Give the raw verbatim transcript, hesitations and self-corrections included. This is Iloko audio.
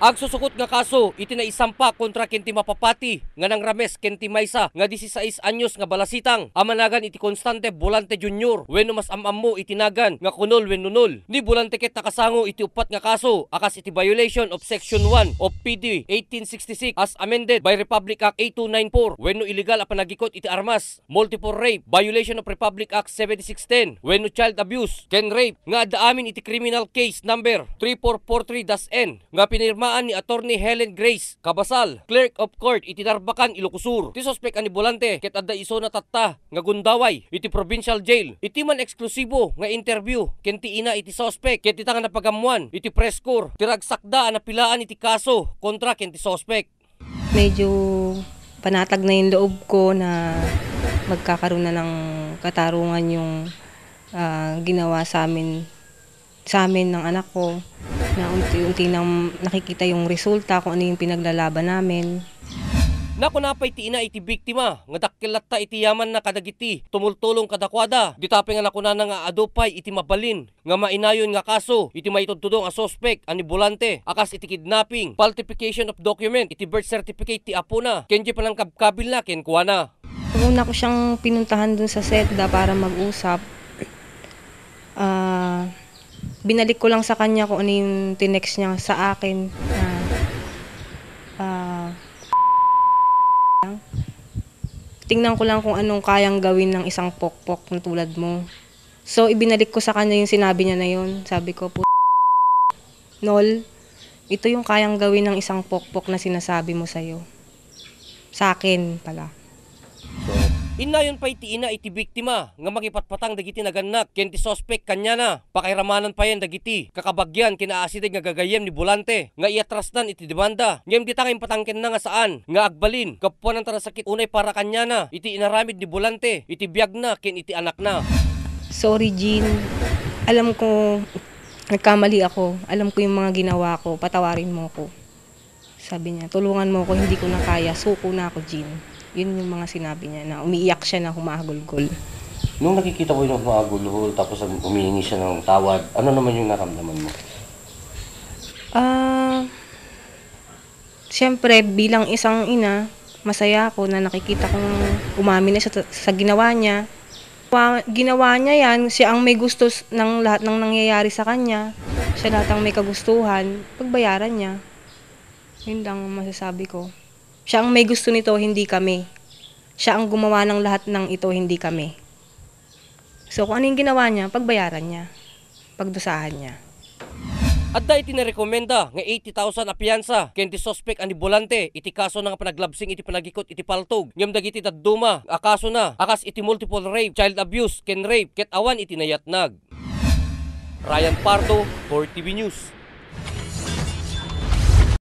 Agsusukot nga kaso iti naisampa kontra ken ti mapapati nga nangrames ken ti maysa nga disisais anyos nga balasitang a managan iti Constante Volante Junior wenno mas am-ammo iti nagan nga Kunol wenno Nol. Ni Volante ket nakasango iti uppat nga kaso a kas iti violation of Section one of P D eighteen sixty-six as amended by Republic Act eight two nine four wenno illegal a panagikot iti armas, multiple rape, violation of Republic Act seventy-six ten wenno child abuse ken rape nga adda amin iti criminal case number three four four three dash N nga pinirmaan ni Attorney Helen Grace Cabasal, Clerk of Court iti Narbacan, Ilocos Sur. Ti suspek a ni Volante ket adda isuna tatta nga gundaway iti provincial jail. Iti man eksklusibo nga interview ken ti ina iti suspek ket dita nga napagammoan iti press corps ti ragsakda a napilaan iti kaso kontra ken ti suspek. Medyo panatag na yung loob ko na magkakaroon na ng katarungan yung, ah, ginawa sa amin, sa amin ng anak ko, na unti-unti nang nakikita yung resulta kung ano yung pinaglalaban namin. Nakuna pay ti ina iti biktima nga dakkel latta iti yamanna kadagiti tumultulong kadakuada. Dita pay nga nakunana nga adu pay iti mabalin nga mainayon nga kaso iti maitudtudong a suspek a ni Volante a kas iti kidnapping, falsification of document iti birth certificate ti apona, ken diay panangkabkabilna kenkuana. Nung una ko siyang pinuntahan dun sa SEDA para mag-usap, ah, binalik ko lang sa kanya kung ano yung tinext niya sa akin na, ah, tingnan ko lang kung anong kayang gawin ng isang pokpok na tulad mo. So, ibinalik ko sa kanya yung sinabi niya na yun. Sabi ko, "Pu-, Nol, ito yung kayang gawin ng isang pokpok na sinasabi mo sa'yo." Sa akin pala. So, innayon pay ti ina iti biktima nga makipatpatang dagiti nagannak ken ti suspek kaniana. Pakairamanan payen dagiti kakabagian ken aasideg nga gagayyem ni Volante nga iatrasnan iti demanda. Ngem dita nga impatangkenna nga saan nga agbalin gapuanan ta nasakit unay para kaniana iti inaramid ni Volante iti biagna ken iti anakna. Sorry, Jean. Alam ko, nagkamali ako. Alam ko yung mga ginawa ko. Patawarin mo ko. Sabi niya, "Tulungan mo ako, hindi ko na kaya. Suko na ako, Jean." Yun yung mga sinabi niya na umiiyak siya na humahagulgol. Nung nakikita mo yung humahagulhol, tapos ang-, humihingi siya ng tawad, ano naman yung naramdaman mo? Ah, siyempre, bilang isang ina, masaya ako na nakikita kong umamin na siya sa, sa ginawa niya. Wa-, ginawa niya yan, siya ang may gusto s-, ng lahat ng nangyayari sa kanya. Siya lahat ang may kagustuhan, pagbayaran niya. Yun lang ang masasabi ko. Siya ang may gusto nito, hindi kami. Siya ang gumawa ng lahat ng ito, hindi kami. So, kung ano yung ginawa niya, pagbayaran niya. Pagdusahan niya. Adda iti narekomenda nga eighty thousand a piyansa ken ti suspek a ni Volante iti kasona nga panaglabsing iti panagikot iti paltog ngem dagiti dadduma a kasona a kas iti multiple rape, child abuse, ken rape ket awan iti nayatnag. Ryan Pardo, four T V News.